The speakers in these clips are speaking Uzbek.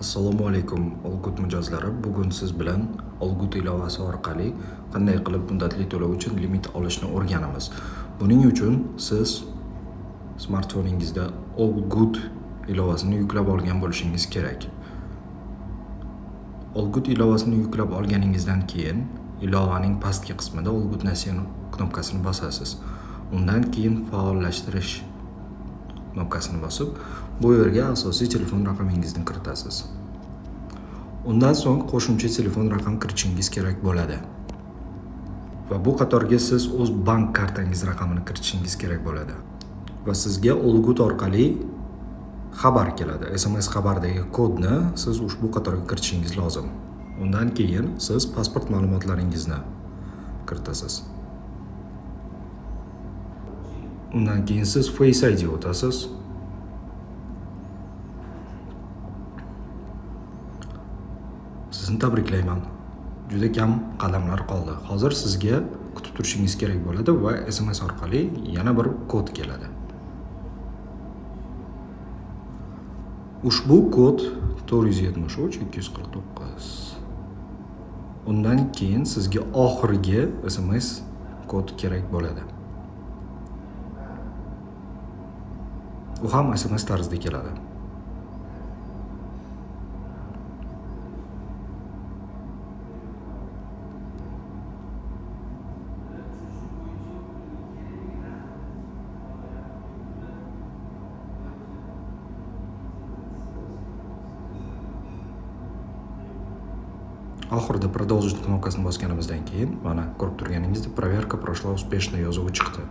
Assalomu alaykum, Allgood mijozlari. Bugun siz bilan Allgood ilovasi orqali qanday qilib muddatli to'lov uchun limit olishni o'rganamiz. Buning uchun siz smartfoningizda Allgood ilovasini yuklab olgan bo'lishingiz kerak. Allgood ilovasini yuklab olganingizdan keyin ilovaning pastki qismida Allgood Nasiya knopkasini bosasiz. Undan keyin faollashtirish knopkasini bosib, bu yerga asosiy telefon raqamingizni kiritasiz. Undan so'ng qo'shimcha telefon raqam kiritishingiz kerak bo'ladi. Va bu qatorga siz o'z bank kartangiz raqamini kiritishingiz kerak bo'ladi. Va sizga Allgood orqali xabar keladi. SMS xabardagi kodni siz ushbu qatorga kiritishingiz lozim. Undan keyin siz pasport ma'lumotlaringizni kiritasiz. Undan keyin siz Face ID o'tasiz. Sizni tabriklayman. Juda kam qadamlar qoldi. Hozir sizga kutib turishingiz kerak bo'ladi va SMS orqali yana bir kod keladi. Ushbu kod 473 249. Undan keyin sizga oxirgi SMS kod kerak bo'ladi. U ham SMS tarzida keladi. Oxirida "Продолжить" knopkasini bosganimizdan keyin, mana, ko'rib turganingizdek, "Проверка прошла успешно" yozuvi chiqdi.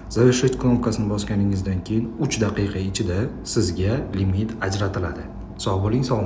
"Завершить" knopkasini bosganingizdan keyin 3 daqiqa ichida sizga limit ajratiladi. Sog' bo'ling, salomat.